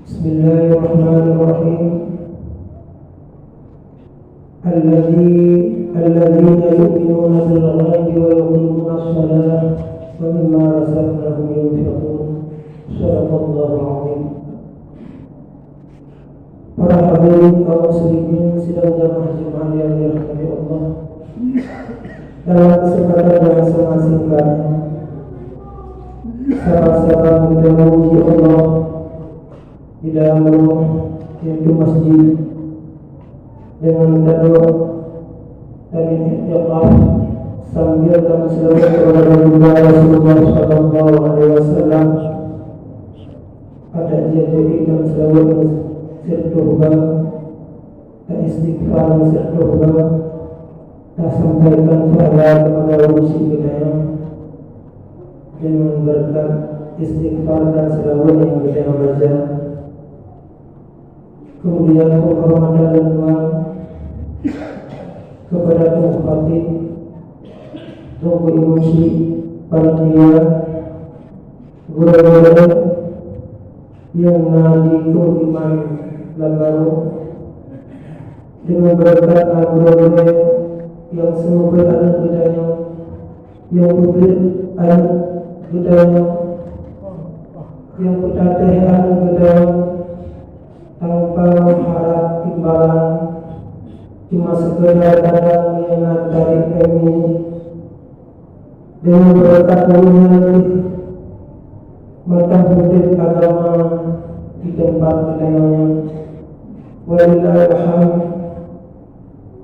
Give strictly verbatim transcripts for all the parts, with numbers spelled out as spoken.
Bismillahirrahmanirrahim. Alladzi-, alladzina yu'minuna bil ghaibi wa yuqimunas shalah wa mimma razaqnahum yunfiqun. Shadaqallahul azim. Para hadirin kaum muslimin sidang jamaah Jumat yang dirahmati Allah. Dalam kesempatan yang sangat singkat, sama-sama kita memuji Allah di dalam rumah, yaitu masjid, dengan duduk dan iktikaf sambil kami selawat kepada Baginda Rasulullah sallallahu alaihi wasallam. Pada dia jadi kami selawat sirtuh bang, dan istighfar sirtuh bang, dan sampaikan pahala kepada urusi kita yang dengan berkat istighfar dan selawat yang kita baca. Kemudian penghormatan dan doa kepada Tuan Khatib, Tuan Imam Syik, panitia, gurée-gurée nyang na di Tuan Imam Lambaru, dengan berkat na gurée-gurée nyang seumeubeuet aneuk geutanyoe, nyang peubuet aneuk geutanyoe, nyang peutatéh aneuk geutanyoe tanpa meuharab imbalan, cuma sekedar kadang nyang na tarék kami dengan berkat dunia mantong udeb agama di tempat geutanyoe nyan. Walillahil hamd.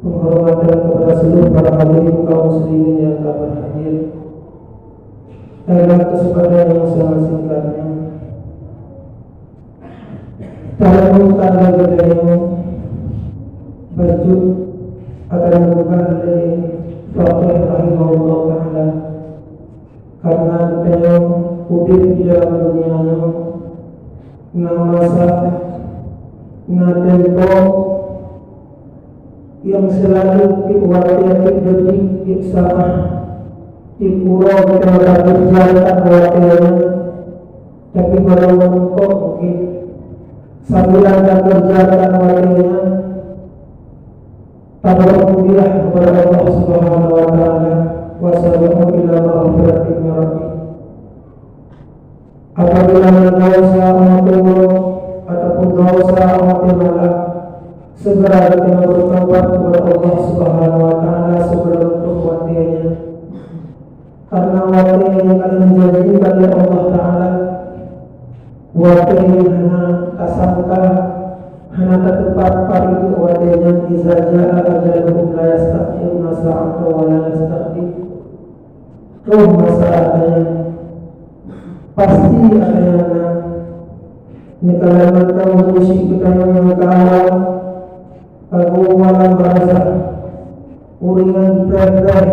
Penghormatan kepada seluruh para hadirin kaum muslimin yang telah berhadir. Dalam kesempatan yang sangat singkatnya, dalam tanda geutanyoe bacut akan dibuka oleh Faqih rahimahullah ta'ala. Karena geutanyoe udeb di dalam dunia nyoe na masa, na tempo nyang seulalu tieb watée, tieb detik, tieb saát, tieb uroe geutanyoe takeureuja watée nyan, tapi barô meurumpok mungken. Sambilan takeureuja watée nyan, tabarok kepada Allah Subhanahu wa Ta'ala, wa sabiqu ila maghfiratin min rabbikum. Apabila na desya watée uroe ataupun desya watée malam, segera kita bertobat kepada Allah Subhanahu wa Ta'ala sebelum troh watée nyan. Karena watée nyang ka lheueh jijanjikan lé Allah Ta'ala, watée nyang hana tasangka, hana tateupat, pat itu watée nyan, "Iza jaa ajaluhum la yasta'khiruna sa'atan wa la yastaqdimun." Troh masa watée nyan, pasti watée nyan na. Neukalon mantong urusi geutanyoe nyang ka awai, ka geuwoe lam barzakh. Ureuëng nyang preh-preh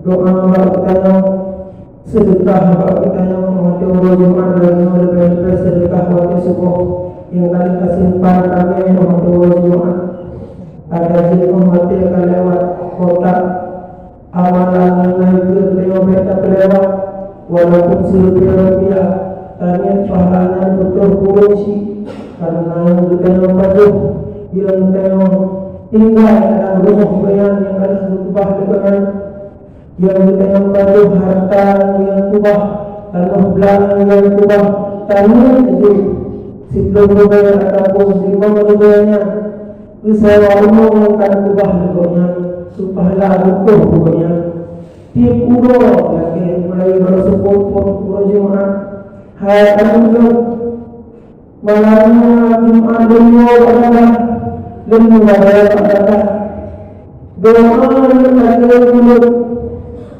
doa bak geutanyoe, seudeukah bak geutanyoe watée uroe Jumat, lagée leubeh-leubeh seudeukah watée suboh. Nyang ka lheueh tasimpan ramé watée uroe Jumat, ada jeuet watée ka lewat kotak amalan nyang na keu geutanyoe bék tapeulewat, walaupun siribée rupiah, tanyoe pahala nyan beutôi kureueng chik, karena nyang geutanyoe pajoh, nyang geutanyoe tinggai lam rumoh gobnyan nyang ka lheueh geukeubah lé gobnyan, nyang geutanyoe pajoh hareuta nyang kubah, tanoh blang nyang kubah, tanyoe jeuet siplôh ribée ataupun limong ribée nyan. Keu sewa rumoh nyang ka geukeubah lé gobnyan, keu pahala beukoh gobnyan. Tieb uroe, lagée mulai baroe seupôt phon uroe Jumat, hai aneuk lôn, malam nyoe Jumat lôn woe bak gata, lôn meubada bak gata. Doa lôn lagée ulôn,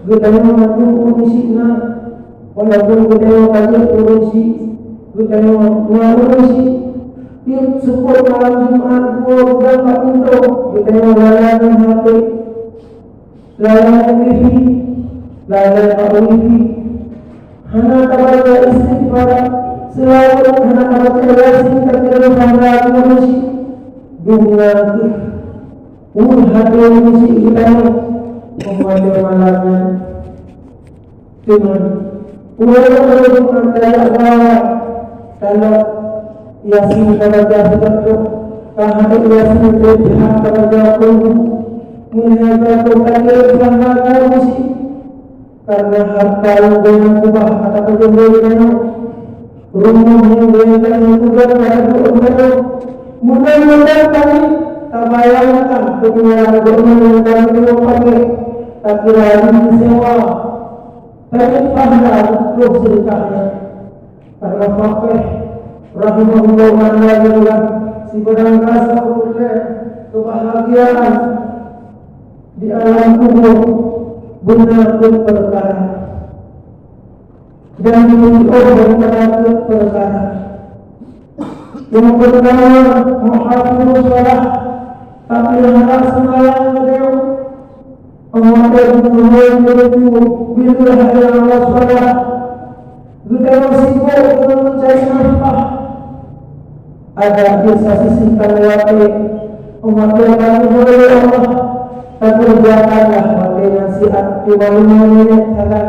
geutanyoe mandum ureuëng chik na, walaupun geutanyoe ka jeuet ureuëng chik, geutanyoe na ureuëng chik. Tieb seupôt malam Jumat geuwoe peugah bak pintoe, geutanyoe lalai ngon H P, lalai ngon T V, lalai bak wifi. Hana tabaca istighfar, seulaweuet, hana tabaca Yasin, takeureuh hana ureuëng chik. Dum na kheueh ueh até ureuëng chik geutanyoe, peumandum malam nyan. Teuma, ureuëng-ureuëng nyang tajak bak tanda Yasin ka baca sibagoe, ka hadék Yasin Fatihah ka baca Qul Hu. Meunyoe ka teuka lé bangga guru si, karena harta nyang geupeubah ata peujeuet lé geutanyoe. Rumoh nyang geutanyoe peugöt pada geutanyoe. Mudah-mudahan kami tabayangkan keunyalan geutanyoe nyang ka geutanyoe pakai, takira di sewa. Tapi pahala troh seudeukah nyan. Karena Faqih rahimahullah ta'ala geupeugah, sibarang rasa ulèe keubahgiaan di alam kubur beuna peuet peukara. Dan dipiôh daripada peuet peukara. Nyang peurtama, muhafizah shalah, tapeulihara seumayang geutanyoe. Óh watèe geutanyoe meunyoe bileuh hai Allah shalah, geutanyoe sibok deungon meucari nafkah. Adak jeuet sasisih tameulakèe, óh watèe tameulakèe lé Allah, takeureujakanlah watèe nyan siat, cuba lima minèt sagai.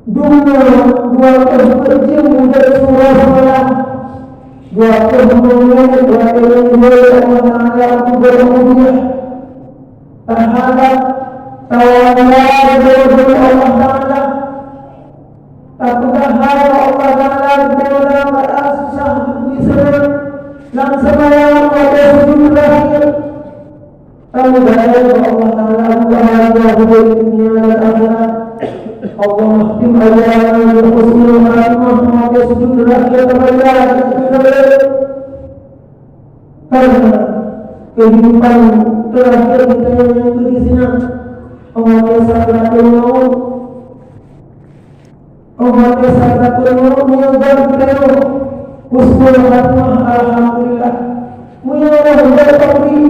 Dua peuh jeuem udép surah seumayang, dua peuh lima minèt watèe nyan Allah Ta'ala untuk berubah. Tahadap, tawalla, Allah Ta'ala. Tapeugah hai Allah Ta'ala, geutanyoe susah, geutanyoe seunang. Lam seumayang watèe sujud teurakhier. Tapeugah hai Allah Ta'ala, bahagia udép dunia dan akhirat. Allahumma khtim a'malana bi husnil khatimah, watèe sujud teurakhier tabaca, sujud teurakhier. Karena kehidupan terakhir kita yang keu di sini, Allah Ta'ala sakaratul maut. Allah Ta'ala sakaratul maut, meunyoe geutanyoe husnul khatimah, alhamdulillah. Meunyoe Allah Ta'ala peureulèe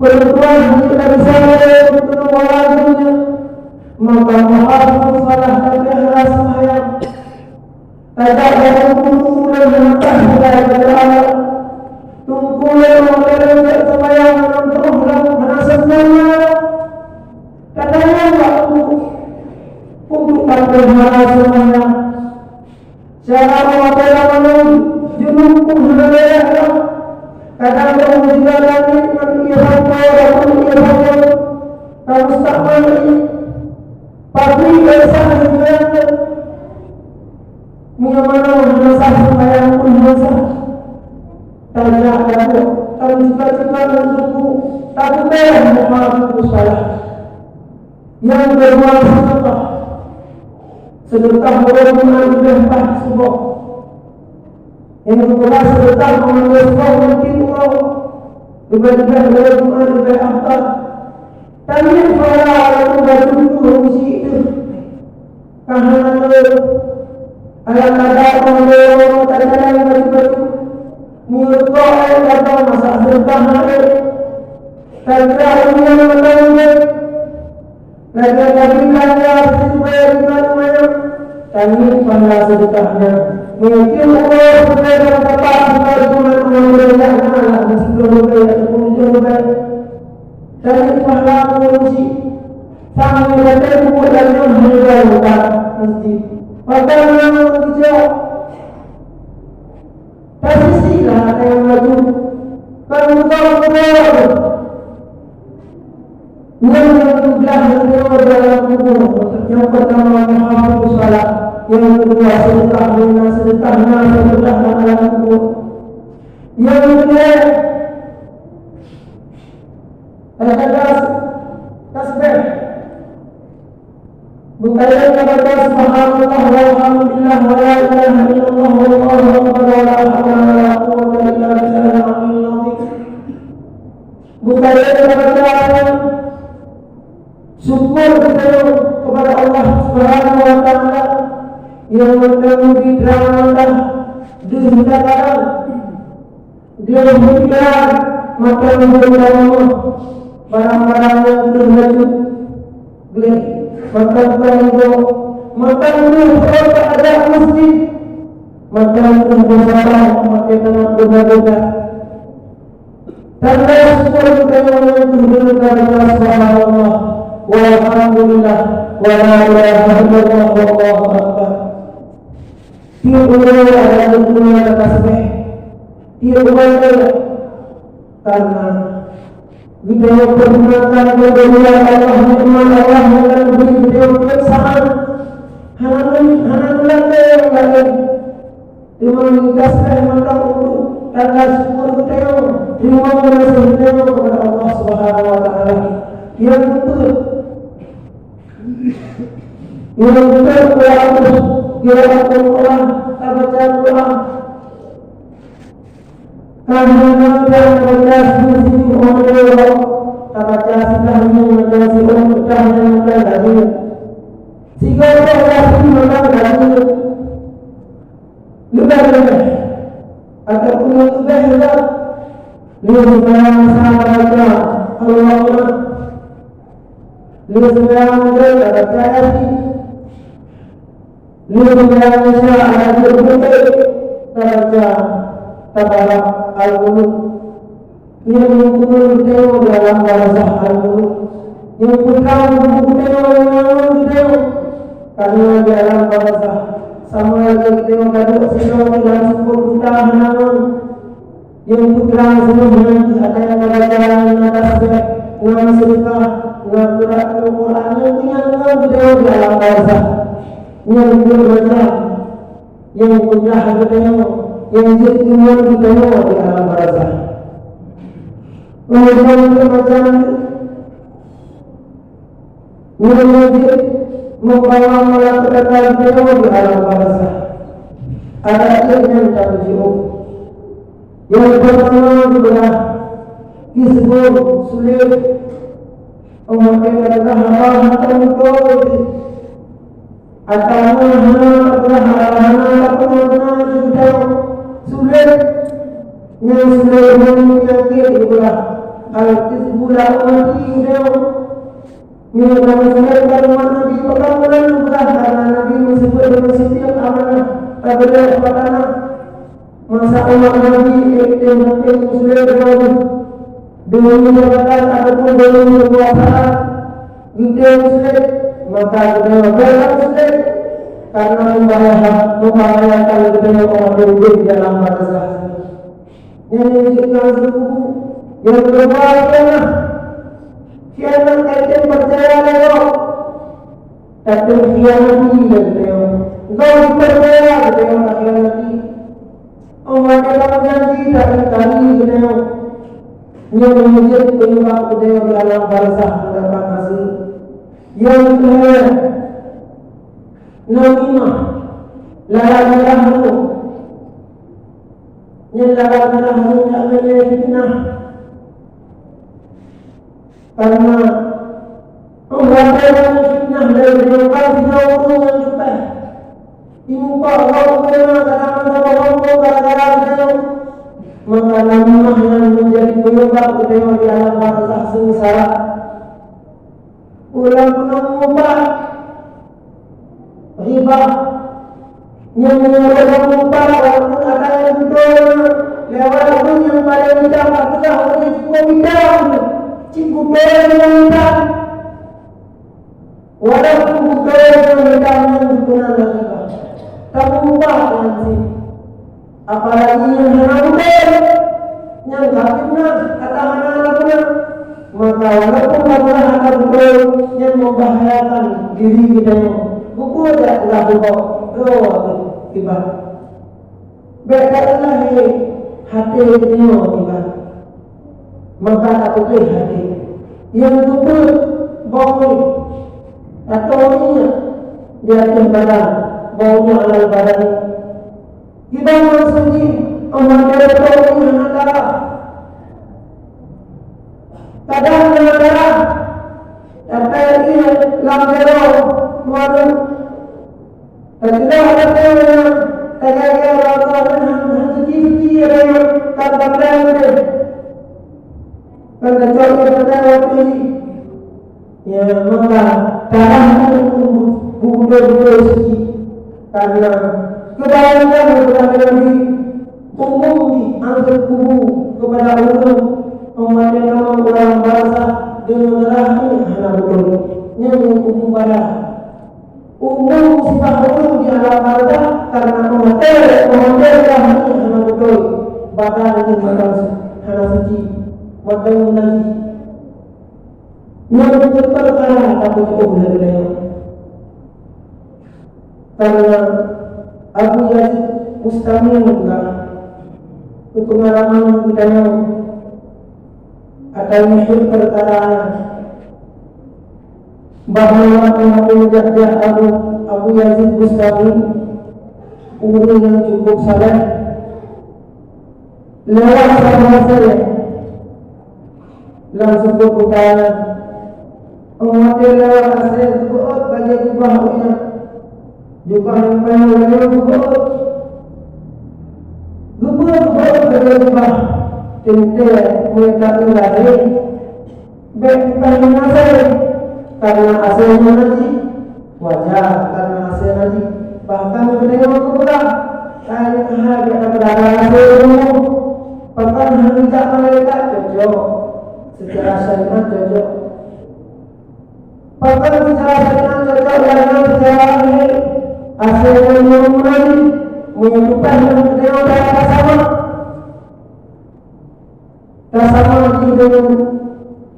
peureutuan hana bisa lé untuk meulaju, maka muhafizah shalah dan ikhlas seumayang. Tajak bak teungku-teungku lôn hana paih tinggai bak jalan. Teungku lôn watèe lôn jak seumayang lam teungoh lôn hana sempurna. Tatanyong bak teungku, untuk tapeulihara seumayang. Cara watèe lam lôn jeuneueng pun hana lé lom. Kadang lôn jiga langèt ngon ié bangkai ataupun ié bangkai. Ka mustahil. Pabri gata sah seumayang nyoe. Meunyoe manoe hana sah seumayang pun hana sah. Tajak, tajak, tajak, tajak, tajak, tajak, tajak, tajak, tajak, tajak. Nyang keudua, seudeukah. Seudeukah uroe Jumat leubeh paih suboh. Nyang keudua, seudeukah meunyoe suboh ngon tiep uroe. Leubeh-leubeh uroe Jumat leubeh afdal. Tanyoe pahala lôn bacut keu ureueng syiek teuh. Ka hana lé. Alam ada ureueng lé, ureueng teuka nyang bacut-bacut. Meunyoe kok ayat kata masa seudeukah na lé. Tanyoe ureueng nyang mantong lé. Lagèe Nabi Yahya sibeubaih lima lumayan. Tanyoe pahala seudeukah nyan. Meunyoe tiep uroe sibeubaih dan dapat sibeubaih cuma lima lumayan, nah, lah, siploh ribèe ataupun tujoh ribèe. Dari pahala ureueng syiek, sampoe watèe buet lagèe nyan hana jauh bak masjid. Padahai ureueng syiek, tasisi lah watèe laju. Kan buka kubur. Nyan nyang keublah leumoe dalam kubur. Nyang peurtama, muhafizah shalah. Nyang keudua, seudeukah, na seudeukah, na seudeukah dalam kubur. Nyang keulhèe, Tabaca tasbih. Bukaya tabaca subhanallah walhamdulillah wa la ilaha illallah wallahu akbar wa la haula wa la quwwata illa billahil aliyyil azim. Bukaya tabaca syukur kita kepada Allah Subhanahu wa taala yang mengetahui terang di kita. Gleh meutika mantong lôn barang-barang nyang gleh laju. Gleh mantong lôn, mantong lôn, mantong lôn, mantong lôn, mantong lôn, mantong lôn, mantong lôn, mantong lôn. Tanda syukur kita yang subhanallah, walhamdulillah, wala ilaha illallah, wallahu akbar. Tiep uroe ada geupeugah tasbih. Tiep uroe, karena geutanyoe peugunakan keumuliaan Allah, nikmat Allah nyang ka geubri keu geutanyoe tiep saát. Hana lé, hana lé nyang laén. Teuma tasbih mantong untuk tanda syukur geutanyoe, teurimong gaséh geutanyoe keupada Allah Subhanahu wa Taala. Nyang keupeuet, nyang keupeuet, ya Allah, ya Allah, tabaca Quran. Kadang-kadang tabaca sijih-sijih, tabaca sitahun, tabaca siôn, tabaca mantong laju. Sigoe-goe laju mantong laju. Leubeh-leubeh, ataupun leubeh-leubeh, lheueh seumayang Isya tabaca Al-Baqarah. Lheueh seumayang Maghrib tabaca Yasin. Lheueh seumayang Isya ada dua buku tabaca Tabarak Al-Muluk. Nyang meukeunong geutanyoe di alam barzakh Al-Muluk. Nyang peutrang buku geutanyoe nyang na ngon geutanyoe. Karena di alam barzakh, sama lagée geutanyoe ka duek sidroe lam seupôt buta hana ngon. Nyang peutrang seuleuh nyan keuh ata nyang tabaca, nyang na tasbih, na seudeukah, na qiraat Al-Quran, nyang keuh nyan ngon geutanyoe di alam barzakh. Nyang peuet macam, nyang peugah geutanyoe, nyang jeuet keu ngon geutanyoe di alam barzakh. Keumudian peuet macam, nyoe jeuet meubawa malaikat geutanyoe di alam barzakh. Adak jih nyan ka teujiôh. Nyang peurtama geupeugah kisbun, sulet. Óh watée ka teuka haba hana meututoe jih. Atawa hana teuka haba, hana teuka haba, sulet. Nyang sulet nyan peunyakét geupeugah al-kisbu la ummati geutanyoe. Nyoe ka meusulet bak umat Nabi, pakon meunan geupeugah, karena Nabi meuseubut deungon sitiek amanah, tabeuleue bak tanah. Masa umat Nabi, eh, eh, eh, meusulet deungon demi jabatan ataupun demi kekuasaan, geutem meusulet, maka geutanyoe beulat meusulet, karena membahayakan, membahayakan geutanyoe umat Nabi di alam barzakh. Nyang jeuet keu kubu. Nyang keudua, khianat. Khianat kaitan peucaya lé gob. Tateukhianati lé geutanyoe. Gob peucaya geutanyoe takhianati. Óh watée ka meujanji, taingkari geutanyoe. Nyan nyang jeuet penyebab geutanyoe di alam barzakh meudapat maséh. Nyang keulhèe, namimah, lalak mirah hareuem. Nyan lalak mirah hareuem jak meunyoe fitnah. Karena Allah Taala fitnah dari kehidupan tiga orang yang lepas. Ibu bapa orang tua kadang-kadang bohong gara-gara geutanyoe. Maka namimah nyan menjadi penyebab geutanyoe di alam barzakh seungsara. Ulang peunoh meupat riba. Nyang meunyoe lôn meupat, walaupun ata nyang beutôi lewat ureueng nyang paleng mita, ka peugah ureueng nyang cukôp mita, cit beutôi nyang mita. Walaupun beutôi nyang mita nyan geupeuna riba, tapi meupat nyan cit. Apalagi nyang hana beutôi, nyang ka fitnah, ata hana na guna. Maka walaupun ka peugah hana beutôi, nyan membahayakan diri geutanyoe. Beutôi jak peugah bubok, droe kiban. Bék ka peugah lé até geutanyoe kiban. Maka tapeugah até. Nyang keupeuet, bau atau minyeuk di ateueh badan, bau minyeuk alal badan. Kiban maksud jih, óh watée teuka ureueng hana darah. Kadang hana darah, tapi ié lam jaroe, waduh. Tapi dah ada yang tagak-gagai lam jaroe, hana suci-suci ada yang tak dapat deh. Kan tacok ié pada waktu ini. Ya, maka darah itu betul-betul suci. Karena kebanyakan daripada Nabi umum diangkat kubu kepada ureueng umat yang nama orang barzakh dengan darah ini hana betul. Nyan kubu badan. Umum sifat ureueng di alam barzakh karena mata hana suci, mata najis. Nyan beutôi peukara tapeujeuet lé geutanyoe. Karena Abu Yazid Bustami juga, keu peungalaman geutanyoe, ata meusuet peukara nyan. Bahwa teumpat jak-jak Abu, Abu Yazid Bustami, ureuëng nyang cukup saleh, lewat saboh asèe lam seupôt kuta nyan. Óh watèe lewat asèe, geubeuôt bajèe jubah awaknyan. Jubah nyang paléng laén geubeuôt. Geubeuôt, geubeuôt bajèe jubah. Teuntèe meunyo taeu lahé, bèk geupaih ngon asèe, karena asèe nyan najis. Wajar, karena asèe najis. Bahkan geutanyoe meukeubeulah, kayém hai bèk tapeudara asèe nyoe. Bahkan hana geujak malaikat, cocok. Secara syariat cocok. Bahkan secara syariat cocok, karena secara lahé, asèe nyoe najis. Meunyo geupaih ngon geutanyoe, sama. Tasama jih deungon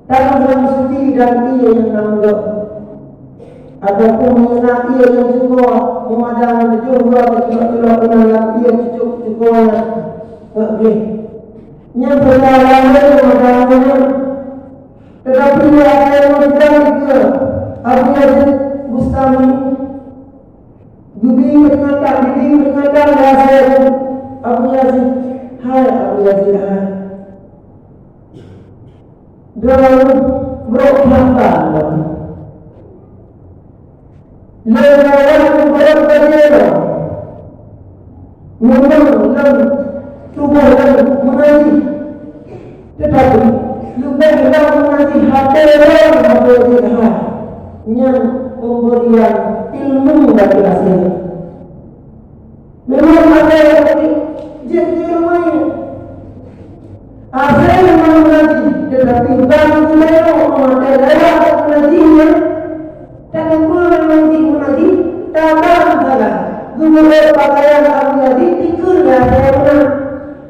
taneuh nyang suci dan ié nyang na meuleuh. Ataupun meunyo na ié nyang cuko, meumadang tujoh droe teuculok-culok keunan lam ié cucok cuko nyan, ngak gleh. Nyan seucara lahé meumadang nyan. Teutapi di akhé nyoe, Abu Yazid Bustami geubri peuringatan, geubri peuringatan lé asèe nyan. Abu Yazid, hai Abu Yazid, hai. Droeneuh brok that ban droeneuh. Lé droeneuh brok bajèe droeneuh. Memang lam tuboh nyan meunajih. Teutapi, leubeh lom meunajih até lom, até jih hai. Nyan pemberian ilmu dari asèe. Memang até jeuet keu ilmu. Asèe memang meunajih, teutapi ban geutanyoe meungaté lewat meunajih nyan. Tanyoe memang jih meunajih, tabang salah. Geubeuôt pakaian Abu Yazid dikeue lé asèe meunan.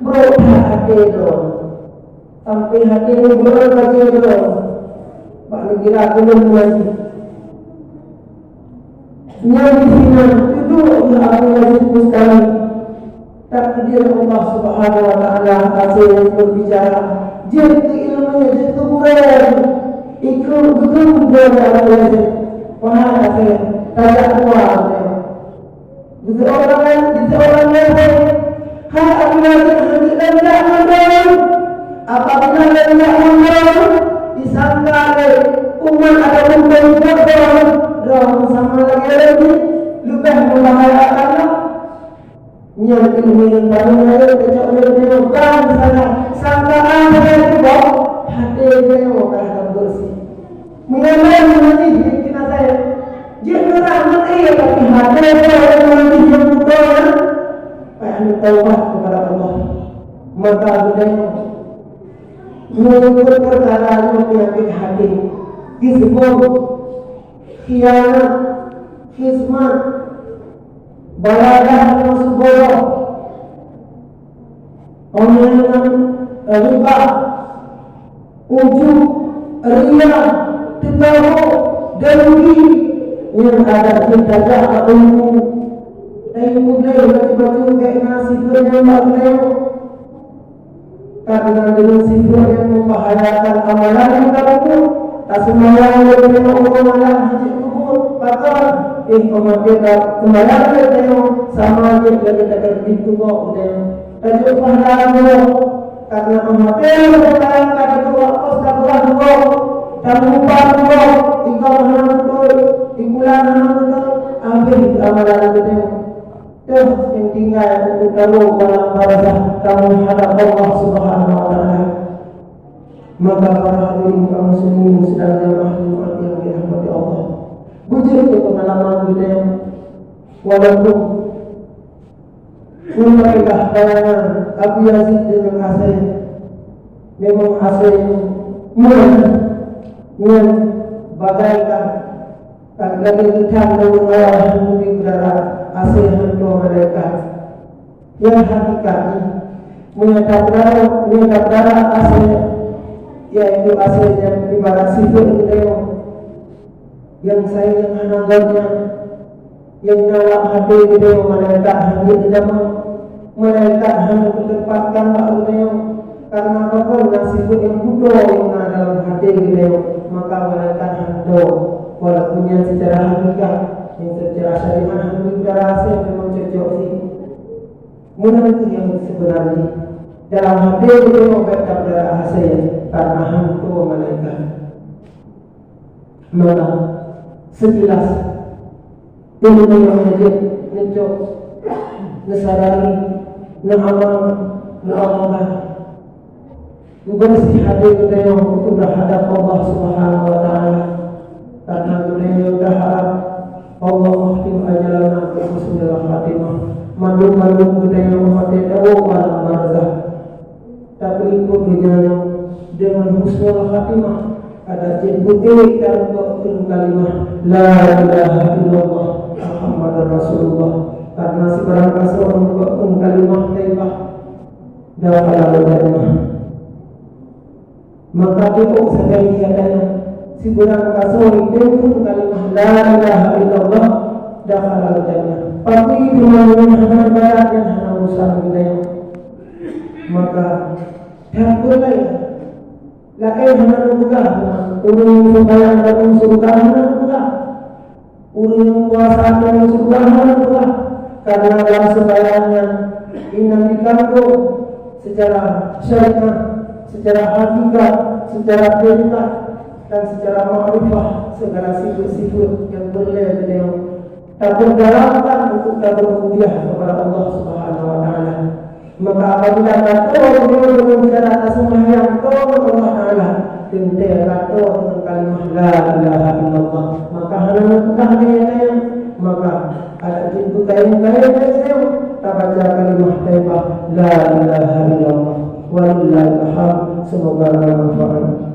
Brok that até droe. Sampai hati nibak bajèe droe bak neugara ulôn meunajih. Nyan disinan teuduek Abu Yazid Bustami. Takdir Allah Subhanahu wa Taala, asèe nyang berbicara. Jeuet keu ilmu, jeuet keu gurèe. Ikôt beugeuh gurèe Abu Yazid. Wahai asèe, tajak dua. Di seorang, di seorang nasi. Hai Abu Yazid, hana lôn jak ngon droeneuh. Apabila lôn jak ngon droeneuh, disangka lé umat ataupun pengikut droeneuh, droeneuh sama lagèe lôn jih, leubeh membahayakan lom. Nyan keuneuk meunan, teucok lé droeneuh ban salah. Sangka asèe teuboh, até droeneuh ka lheueh beureuséh. Meunyoe lôn meunajih bikin asèe, jeuet meurah meu'èk, tapi hana lôn meunajih nyang beutôi nyan, payah neutaubat keupada Allah. Maka geutanyoe meunyoe peukara nyoe peunyakét hati, ghizbun, khianat, khizmat, baladah ngon suboloh, Óh lheueh nyan, riba, ujub, ria, teukaboh, dan rugi, nyang adat jih tajak bak teungku. Tapi peugléh bacut-bacut bèk na sifeuet nyan bak geutanyoe. Karena deungon sifeuet nyan membahayakan amalan nyang tapeubuet. Taseumayang lé geutanyoe uroe malam hana jeuet peubuet, pakon? Eh, peue mantong taseumayang lé geutanyoe sama jeuet lagèe takeuneuk tuboh geutanyoe. Tajok pahala dua, karena meuhadé ureueng laén ka jiteuwak pos tapeugah dua, tamupat dua, tinggai hana beutôi, tinggai hana beutôi, habéh amalan geutanyoe. Toh nyang tinggai untuk tawoe u alam barzakh, tamuhadap Allah Subhanahu wa Taala. Maka para hadirin kaum muslimin sidang jamaah Jumat yang dirahmati Allah, beujeuet keu peungalaman geutanyoe, walaupun Ulôn peugah bayangan Abu Yazid deungon asèe. Memang asèe nyan, nyan bagaikan, lagèe geutanyoe awai hana geubri udara, asèe hantom malaikat. Nyang hakikat jih, Meunyoe tapeudara, meunyoe tapeudara asèe, yaitu asèe nyang ibarat sifeuet geutanyoe, nyang sayang nyang hana gét nyan, nyang na lam até geutanyoe, malaikat hana jeuet jitamong, malaikat hana jeuet teupatkan bak geutanyoe. Karena pakon na sifeuet nyang beutôi nyang na dalam até geutanyoe, maka malaikat hana tho. Walaupun nyan secara hakikat, nyan secara syariat hana geutanyoe rasa memang cocok jih. Meunan kheueh nyang seubeuna jih. Dalam até geutanyoe bèk tapeudara asèe, karena hana tho malaikat. Maka, seujeulaih ilmu nyang wajéb neucok, neusadari, neuamal, neuamalkan. Meubeureuséh até geutanyoe keu hadap Allah Subhanahu wa Ta'ala. Karena geutanyoe taharap Allah mahtim ajalana bi husnil khatimah. Mandum-mandum geutanyoe watèe tawoe u alam barzakh, tapeulikot donya nyoe deungon husnul khatimah. Adak jeuet beutôi tapeugah kalimah la ilaha illallah Muhammadur Rasulullah. Karena sibarang kasoe tapeugah kalimah thaibah, dakhalal jannah. Maka teupeue sagai geutanyoe, sibarang kasoe tapeugah kalimah la ilaha illallah, dakhalal jannah. Tapi teuma nyan hana ibarat, nyan hana urusan geutanyoe. Maka, dan peue laén, laén hana neupeugah, ureueng seumayang dalam syeuruga hana neupeugah. Ureueng puasa dalam syeuruga hana neupeugah. Karena dalam seumayang nyan, inan dikandong secara syariat, secara hakikat, secara perintah, dan secara makrifah, segala sifat-sifat nyang peureulèe geutanyoe tapeugah dalam untuk tapeumulia kepada Allah Subhanahu wa Ta'ala. Maka apabila gata deungon cara taseumbahyang keu Allah Taala, teuntèe gata deungon kalimah la ilaha illallah, maka hana neupeugah lé nyang laén, maka adak jeuet beukayém-kayém lé geutanyoe tabaca kalimah thaibah la ilaha illallah. Walillahil hamd. Semoga bermanfaat.